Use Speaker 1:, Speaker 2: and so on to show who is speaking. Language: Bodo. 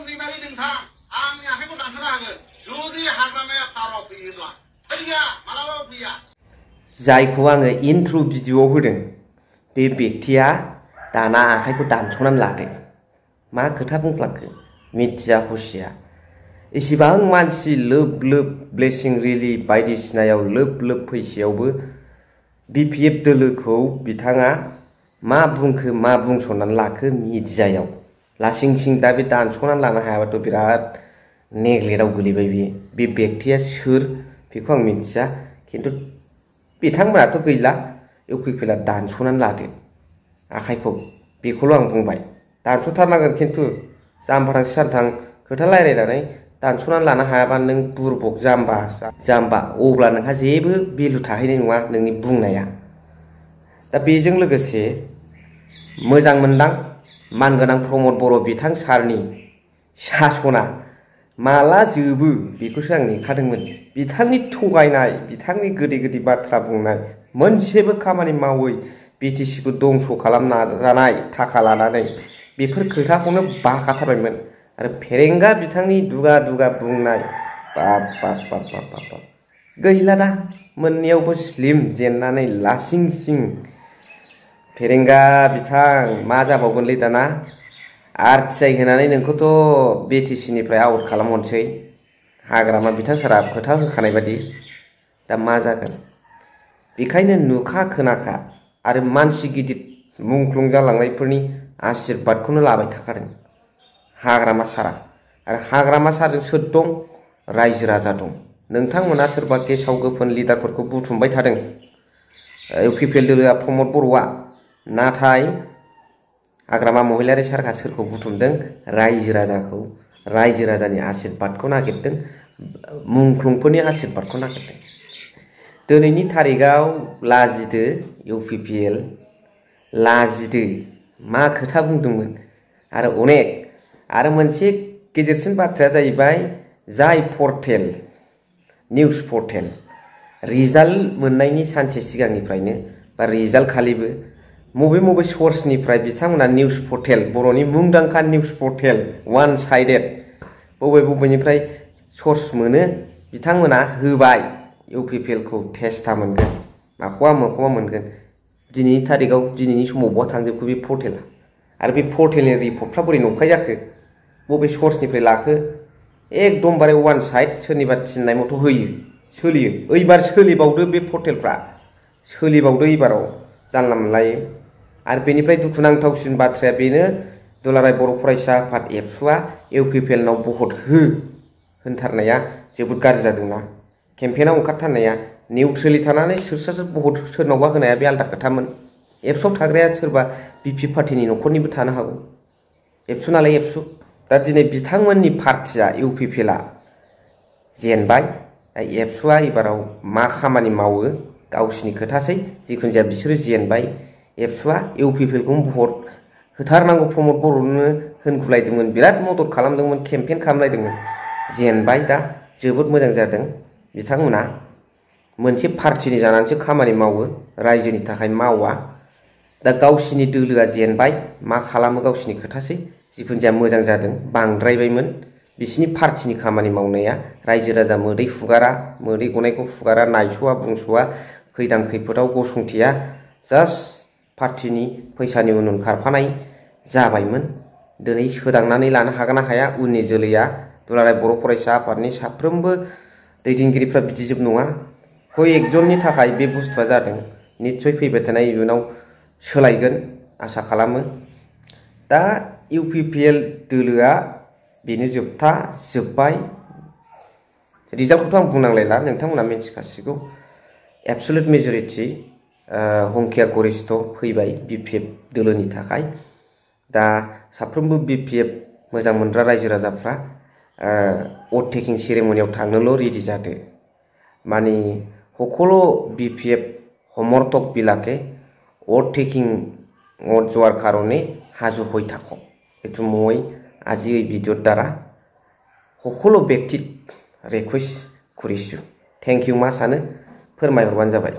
Speaker 1: निमारि नोंथां आंनि आखाइखौ दानस'नो हागोन जुदि हाग्रामाया थाराव फैयोब्ला फैया मालाबाबो फैया
Speaker 2: जायखौ आङो इन्ट्र' भिडिअ'आव होदों बे बेक्तिया दाना आखाइखौ दानस'नानै लादों मा खोथा बुंफ्लांखो मिथिया हसिया इसिबां मानसि लोब लोब ब्लेसिं रिलि बायदिसिनायाव लोब लोब फैसेयावबो बिपिएफ दोलोखौ बिथाङा मा बुंखो मा बुंस'नानै लाखो मिडियायाव लासिं सिं दा बे दानस'नानै लानो हायाबाथ' बिराद नेग्लेक्टआव गोलैबाय बे बेक्तिया सोर बेखौ आं मिथिया खिन्थु बिथांमोनाथ' गैला इउपिपिएलआ दानस'नानै लादो आखाइखौ बेखौल' आं बुंबाय दानस'थारनांगोन खिन्थु जाम्बाथां सानथां खोथा रायलायनानै दानस'नानै लानो हायाबा नों बुरबक जाम्बा अब्ला नोंहा जेबो भेलु थाहैनाय नङा नोंनि बुंनाया दा बेजों लोगोसे मोजां मोनदां मानगोनां प्रमद बर' बिथां सारनि सासना माला जोबो बेखौसो आं नेखादोंमोन बिथांनि थगायनाय बिथांनि गोदै गोदै बाथ्रा बुंनाय मोनसेबो खामानि मावै बिटिसिखौ दंस' खालामनो नाजानाय थाखा लानानै बेफोर खोथाखौनो बाखाथारबायमोन आरो फेरेंगा बिथांनि दुगा दुगा बुंनाय बाब बाब बाब बाब बाब गैला दा मोननैयावबो स्लिम जेननानै लासिं सिं फेरेंगा बिथां मा जाबावगोनलै दाना आरटिआइ होनानै नोंखौथ' बिटिसिनिफ्राय आउट खालामहरनोसै हाग्रामा बिथां सारा खोथा होखानाय बादि दा मा जागोन बेखायनो नुखा खोनाखा आरो मानसि गिदिर मुंख्लं जालांनायफोरनि आशीर्बादखौनो लाबाय थाखादों हाग्रामा सारा आरो हाग्रामा सारजों सोर दं रायजो राजा दं नोंथांमोना सोरबा गेसाव गोफोन लिडारफोरखौ बुथुमबाय थादों इउपिपिएल दोलोआ प्रमद बर'आ नाथाय हाग्रामा महिलारि सारआ सोरखौ बुथुमदों रायजो राजाखौ रायजो राजानि आशीर्बादखौ नागिरदों मुंख्लंफोरनि आशीर्बादखौ नागिरदों दिनैनि थारिखआव लाजिदो इउपिपिएल लाजिदो मा खोथा बुंदोंमोन आरो अनेक आरो मोनसे गेदेरसिन बाथ्राया जाहैबाय जाय पर्टेल निउस पर्टेल रिजाल्ट मोननायनि सानसे सिगांनिफ्रायनो बा रिजाल्ट खालिबो बबे सर्सनिफ्राय बिथांमोना निउस पर्टेल बर'नि मुंदांखा निउस पर्टेल वान साइडेड बबेनिफ्राय सर्स मोनो बिथांमोना होबाय इउपिपिएलखौ टेस्टा मोनगोन माखौबा मोनगोन दिनैनि थारिखआव दिनैनि समाव बहा थांजोबखो बे पर्टेला आरो बे पर्टेलनि रिपर्टफ्रा बोरै नंखाय जाखो बबे सर्सनिफ्राय लाखो एकदमबारे वान साइड सोरनिबा थिननाय मथ' होयो सोलियो ओइबार सोलिबावदो बे पर्टेलफ्रा सोलिबावदो एबाराव जानला मोनलायै आरो बेनिफ्राय दुखुनांथावसिन बाथ्राया बेनो दुलाराय बर' फरायसा आफाद एबसुआ इउपिपिएलनाव भट होनथारनाया जोबोद गाज्रि जादोंना केम्पेनाव ओंखारथारनाया निउट्रेलि थानानै सोर भट सोरनावबा होनाया बे आलदा खोथामोन एबसुआव थाग्राया सोरबा बिपि पार्टिनि न'खरनिबो थानो हागौ एबसु नालाय एबसु दा दिनै बिथांमोननि पार्टिया इउपिपिएलआ जेनबाय एबसुआ एबाराव मा खामानि मावो गावसिनि खोथासै जिखुनु जाया बिसोरो जेनबाय एबसुआ इउपिपिएलखौ भट होथारनांगौ प्रमद बर'नो होनखुलायदोंमोन बिराद मदद खालामदोंमोन केम्पेन खालामलायदोंमोन जेनबाय दा जोबोद मोजां जादों बिथांमोना मोनसे पार्टिनि जानानैसो खामानि मावो रायजोनि थाखाय मावा दा गावसिनि दोलोआ जेनबाय मा खालामो गावसिनि खोथासै जिखुनु जाया मोजां जादों बांद्रायबायमोन बिसिनि पार्टिनि खामानि मावनाया रायजो राजा मोदै फुगारा मोदै गनायखौ फुगारा नायस'आ बुंस'आ खैदां खैफोदाव गसंथेया जास्ट पार्टिनि फैसानि उन खारफानाय जाबायमोन दिनै सोदांनानै लानो हागोन ना हाया उननि जोलैया दुलाराय बर' फरायसा आफादनि साफ्रोमबो दैदेनगिरिफ्रा बिदिजोब नङा कयेकजननि थाखाय बे बुस्थुआ जादों निस्सय फैबाय थानाय इयुनाव सोलायगोन आसा खालामो दा इउपिपिएल दोलोआ बेनो जोब्बाय रिजाल्टखौथ' आं बुंनांलायला नोंथांमोना मिथिखासिगौ एबसुलुट मेजरिटि हंकिया गरिष्ठ फैबाय बिपिएफ दोलोनि थाखाय दा साफ्रोमबो बिपिएफ मोजां मोनग्रा रायजो राजाफ्रा वोट टेकिं सेरेमनियाव थांनोल' रेडि जादो माने সকলো বিপিএফ সমৰ্থক বিলাকে वोट टेकिं যোৱাৰ কাৰণে সাজু হৈ থাকক এইটো মই আজি এই ভিডিঅ'ৰ দ্বাৰা সকলো ব্যক্তিক ৰিকুৱেষ্ট কৰিছোঁ थेंक इउ मा सानो फोरमायहरबानो जाबाय।